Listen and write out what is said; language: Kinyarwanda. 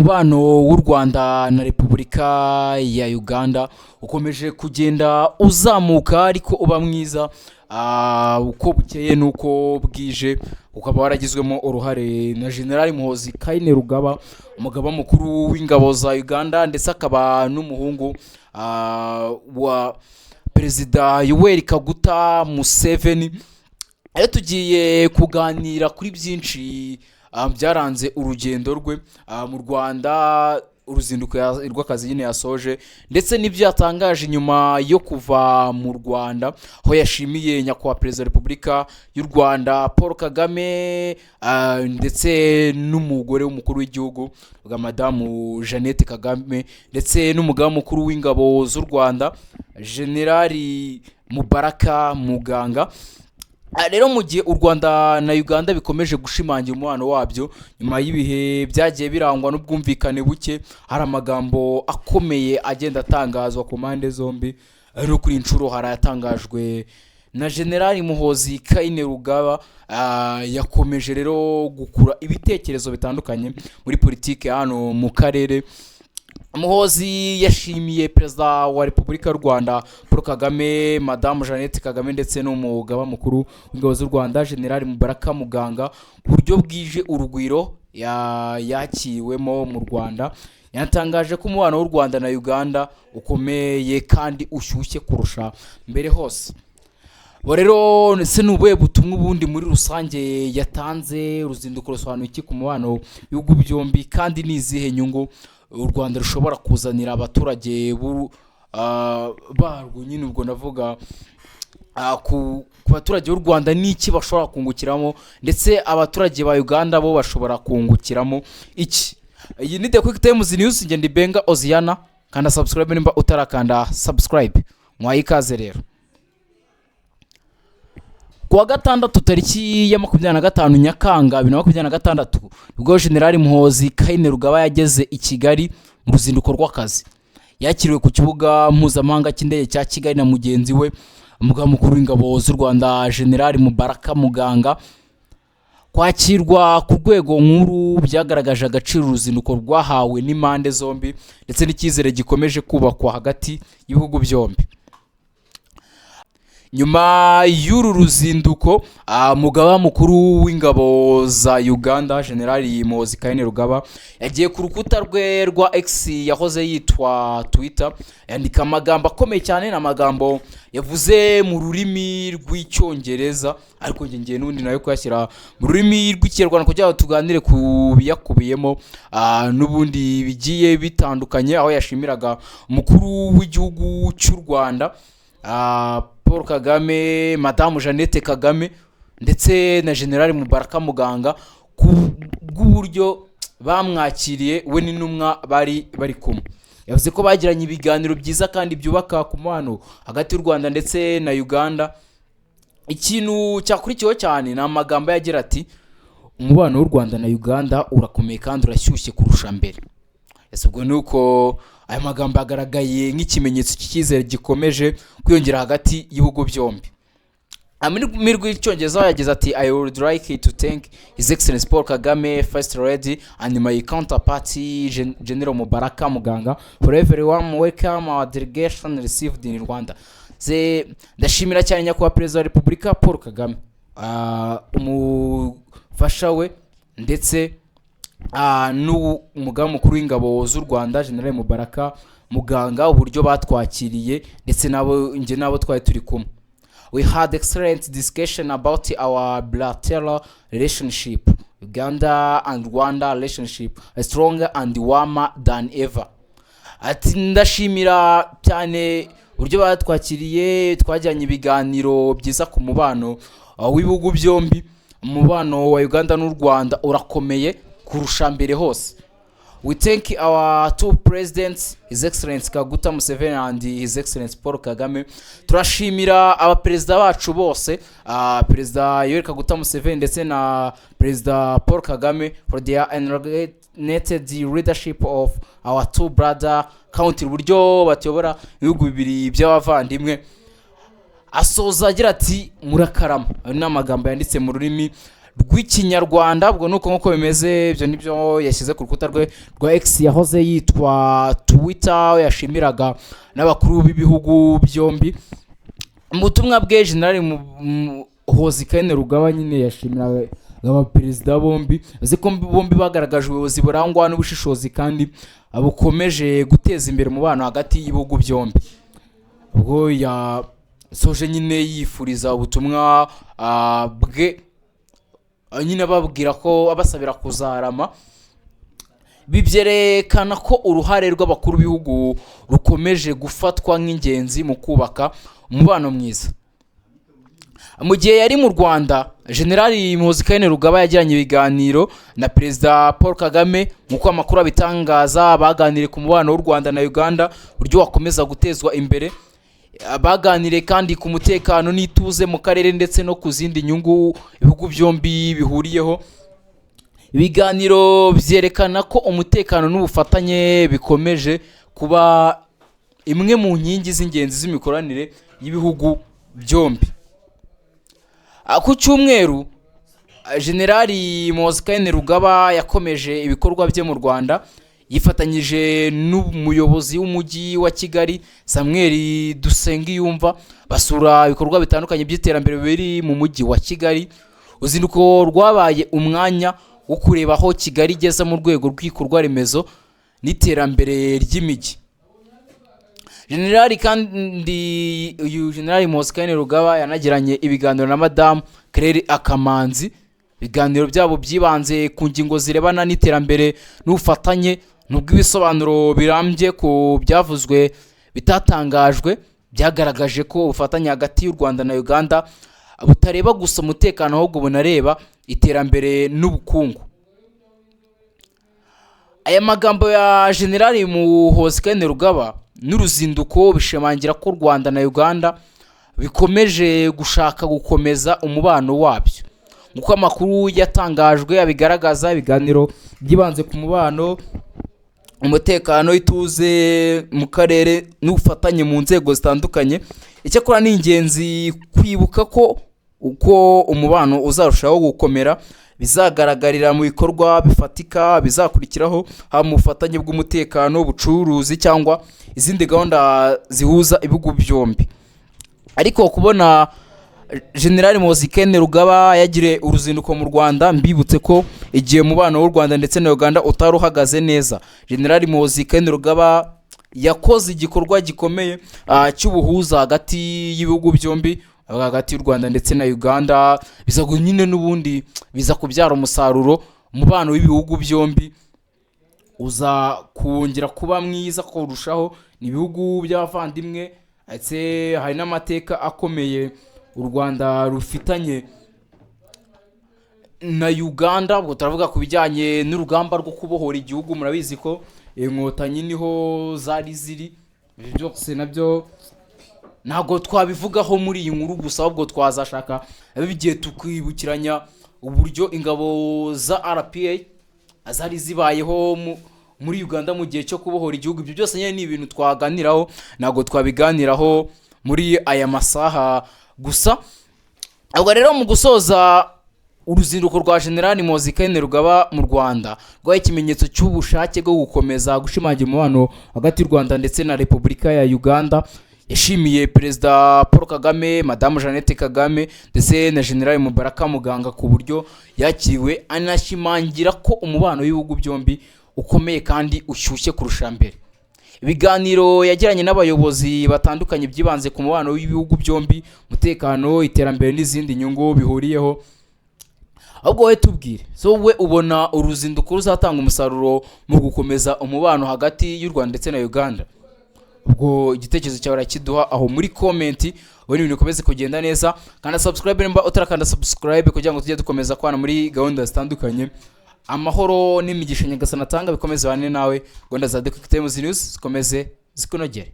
Umubano w'u Rwanda na Repubulika ya Uganda ukomeje kugenda uzamuka, ariko uba mwiza uko bukeye n'uko bwije, ukaba waragizwemo uruhare na General Muhoozi Kainerugaba, umugaba mukuru w'ingabo za Uganda, ndetse akaba n'umuhungu wa Perezida Yoweri Kaguta Museveni. Rero tugiye kuganira kuri byinshi byaranze urugendo rwe mu Rwanda, uruzinduko rw'akazi nyine yasoje, ndetse n'ibyo yatangaje nyuma yo kuva mu Rwanda, aho yashimiye Nyakubahwa Perezida wa Repubulika y'u Rwanda Paul Kagame, ndetse n'umugore w'umukuru w'igihugu bwa Madamu Jeannette Kagame, ndetse n'umugaba mukuru w'ingabo z'u Rwanda, Generali Mubaraka Muganga. Rero mu gihe u Rwanda na Uganda bikomeje gushimangira umubano wabyo nyuma y'ibihe byagiye birangwa n'ubwumvikane buke, hari amagambo akomeye agenda atangazwa ku mpande zombi. Rero kuri iyi nshuro hari ayatangajwe na Generali Muhoozi Kainerugaba, yakomeje rero gukura ibitekerezo bitandukanye muri politiki hano mu karere. Muhoozi yashimiye Perezida wa Repubulika y'u Rwanda Paul Kagame, Madamu Jeannette Kagame, ndetse n'umugaba mukuru w'ingabo z'u Rwanda, Generali Mubaraka Muganga, ku buryo bwije urugwiro yakiriwemo mu Rwanda. Yatangaje ko umubano w'u Rwanda na Uganda ukomeye kandi ushyushye kurusha mbere hose. Bo rero ese ni ubuhe butumwa ubundi muri rusange yatanze? Uruzinduko rusobanuye iki ku mubano w'ibihugu byombi, kandi ni izihe nyungu u Rwanda rushobora kuzanira abaturage barwo nyine? Ubwo ndavuga ku baturage b'u Rwanda, ni iki bashobora kungukiramo, ndetse abaturage ba Uganda bo bashobora kungukiramo iki? Iyi ni The Quick Times News, ngenda Benga Oziana. Kanda subscribe nimba utarakanda subscribe. Mwaye ikaze. Rero kuwa gatandatu, tariki ya 25 Nyakanga 2026, nibwo Generali Muhoozi Kainerugaba yageze i Kigali mu ruzinduko rw'akazi. Yakiriwe ku kibuga mpuzamahanga cy'indege cya Kigali na mugenzi we, umugaba mukuru w'ingabo z'u Rwanda, Generali Mubaraka Muganga. Kwakirwa ku rwego nkuru byagaragaje agaciro uruzinduko rwahawe n'impande zombi, ndetse n'icyizere gikomeje kubakwa hagati y'ibihugu byombi. Nyuma y'uru ruzinduko, umugaba mukuru w'ingabo za Uganda, Generali Muhoozi Kainerugaba, yagiye ku rukuta rwe rwa X, yahoze yitwa Twitter, yandika amagambo akomeye cyane. Ni amagambo yavuze mu rurimi rw'Icyongereza, ariko njye ngiye n'ubundi nayo kuyashyira mu rurimi rw'Ikinyarwanda kugira ngo tuganire ku biyakubiyemo n'ubundi bigiye bitandukanye, aho yashimiraga umukuru w'igihugu cy'u Rwanda Paul Kagame, Madamu Jeannette Kagame, ndetse na Generali Mubaraka Muganga ku bw'uburyo bamwakiriye, we n'intumwa bari bari kumwe. Yavuze ko bagiranye ibiganiro byiza kandi byubaka ku mubano hagati y'u Rwanda ndetse na Uganda. Ikintu cyakurikiyeho cyane ni amagambo yagira ati: "Umubano w'u Rwanda na Uganda urakomeye kandi urashyushye kurusha mbere." Ese ubwo ni uko aya magambo yagaragaye nk'ikimenyetso cy'icyizere gikomeje kwiyongera hagati y'ibihugu byombi. Mu rurimi rw'Icyongereza yagize ati: "I would like to thank His Excellency Paul Kagame, First Lady, and my counterpart General Mubaraka Muganga for every warm welcome our delegation received in Rwanda." Ndashimira cyane Nyakubahwa Perezida wa Repubulika Paul Kagame, umufasha we, ndetse n'umugaba mukuru w'ingabo z'u Rwanda, General Mubaraka Muganga, uburyo batwakiriye, ndetse nabo njye nabo twari turi kumwe. We had excellent discussion about our bilateral relationship. Uganda and Rwanda relationship is stronger and warmer than ever." Ati: "Ndashimira cyane uburyo batwakiriye, twajyanye ibiganiro byiza ku mubano w'ibihugu byombi. Umubano wa Uganda n'u Rwanda urakomeye kurusha mbere hose." "We thank our two presidents, His Excellency Kaguta Museveni and His Excellency Paul Kagame." Turashimira abaperezida bacu bose, Perezida Yoweri Kaguta Museveni ndetse na Perezida Paul Kagame, "for their enlightened leadership of our two brother country", uburyo batuyobora ibihugu bibiri by'abavandimwe. Asoza agira ati: "Murakarama." Ayo ni amagambo yanditse mu rurimi rw'Ikinyarwanda. Ubwo nuko nk'uko bimeze, ibyo nibyo yashyize ku rukuta rwe rwa X yahoze yitwa Twitter, aho yashimiraga n'abakuru b'ibihugu byombi. Mu butumwa bwe, Generali Muhoozi Kainerugaba nyine yashimiraga abaperezida bombi, azi ko bombi bagaragaje ubuyobozi burangwa n'ubushishozi kandi bukomeje guteza imbere umubano hagati y'ibihugu byombi. Ubwo yasoje nyine yifuriza ubutumwa bwe, nyine ababwira ko abasabira kuzarama. Byerekana ko uruhare rw'abakuru b'ibihugu rukomeje gufatwa nk'ingenzi mu kubaka umubano mwiza. Mu gihe yari mu Rwanda, Generali Muhoozi Kainerugaba yagiranye ibiganiro na Perezida Paul Kagame. Nk'uko amakuru abitangaza, baganiriye ku mubano w'u Rwanda na Uganda, uburyo wakomeza gutezwa imbere. Baganiriye kandi ku mutekano n'ituze mu karere ndetse no ku zindi nyungu ibihugu byombi bihuriyeho. Ibiganiro byerekana ko umutekano n'ubufatanye bikomeje kuba imwe mu nkingi z'ingenzi z'imikoranire y'ibihugu byombi. Ku cyumweru, Generali Muhoozi Kainerugaba yakomeje ibikorwa bye mu Rwanda, yifatanyije n'umuyobozi w'Umujyi wa Kigali, Samuel Dusengiyumva, basura ibikorwa bitandukanye by'iterambere biri mu Mujyi wa Kigali. Uruzinduko rwabaye umwanya wo kureba aho Kigali igeze mu rwego rw'ibikorwa remezo n'iterambere ry'imijyi. Generali kandi, uyu Generali Muhoozi Kainerugaba yanagiranye ibiganiro na Madamu Claire Akamanzi. Ibiganiro byabo byibanze ku ngingo zirebana n'iterambere n'ubufatanye, nubwo ibisobanuro birambye ku byavuzwe bitatangajwe. Byagaragaje ko ubufatanye hagati y'u Rwanda na Uganda butareba gusa umutekano, ahubwo bunareba iterambere n'ubukungu. Aya magambo ya Generali Muhoozi Kainerugaba n'uruzinduko bishimangira ko u Rwanda na Uganda bikomeje gushaka gukomeza umubano wabyo. Nk'uko amakuru yatangajwe abigaragaza, ibiganiro byibanze ku mubano, umutekano, ituze mu karere n'ubufatanye mu nzego zitandukanye. Icyakora ni ingenzi kwibuka ko uko umubano uzarushaho gukomera bizagaragarira mu bikorwa bifatika bizakurikiraho, haba mu bufatanye bw'umutekano, ubucuruzi cyangwa izindi gahunda zihuza ibihugu byombi. Ariko kubona Generali Muhoozi Kainerugaba yagiriye uruzinduko mu Rwanda, mbibutse ko igihe umubano w'u Rwanda ndetse na Uganda utari uhagaze neza, Generali Muhoozi Kainerugaba yakoze igikorwa gikomeye cy'ubuhuza hagati y'ibihugu byombi, hagati y'u Rwanda ndetse na Uganda. Biza nyine n'ubundi biza kubyara umusaruro, umubano w'ibihugu byombi uza kongera kuba mwiza kurushaho. Ni ibihugu by'abavandimwe, ndetse hari n'amateka akomeye u Rwanda rufitanye na Uganda. Ubwo turavuga ku bijyanye n'urugamba rwo kubohora igihugu, murabizi ko Inkotanyi niho zari ziri. Ibyo byose nabyo ntabwo twabivugaho muri iyi nkuru gusa, ahubwo twazashaka igihe tukibukiranya uburyo ingabo za RPA zari zibayeho muri Uganda mu gihe cyo kubohora igihugu. Ibyo byose nyine ni ibintu twaganiraho, ntabwo twabiganiraho muri aya masaha gusa. Ubwo rero mu gusoza, uruzinduko rwa Generali Muhoozi Kainerugaba mu Rwanda rwabaye ikimenyetso cy'ubushake bwo gukomeza gushimangira umubano hagati y'u Rwanda ndetse na Repubulika ya Uganda. Yashimiye Perezida Paul Kagame, Madamu Jeannette Kagame ndetse na Generali Mubaraka Muganga ku buryo yakiriwe, anashimangira ko umubano w'ibihugu byombi ukomeye kandi ushyushye kurusha mbere. Ibiganiro yagiranye n'abayobozi batandukanye byibanze ku mubano w'ibihugu byombi, umutekano, iterambere n'izindi nyungu bihuriyeho. Ahubwo wowe tubwire, so we ubona uruzinduko ruzatanga umusaruro mu gukomeza umubano hagati y'u Rwanda ndetse na Uganda? Ubwo igitekerezo cyawe urakiduha aho muri comment, ubundi ibintu bikomeze kugenda neza. Kanda subscribe nimba utarakanda subscribe, kugira ngo tujye dukomeza kubana muri gahunda zitandukanye. Amahoro n'imigisha Nyagasani atanga bikomeze bane nawe. Gahunda za The Quick Times News zikomeze zikunogere.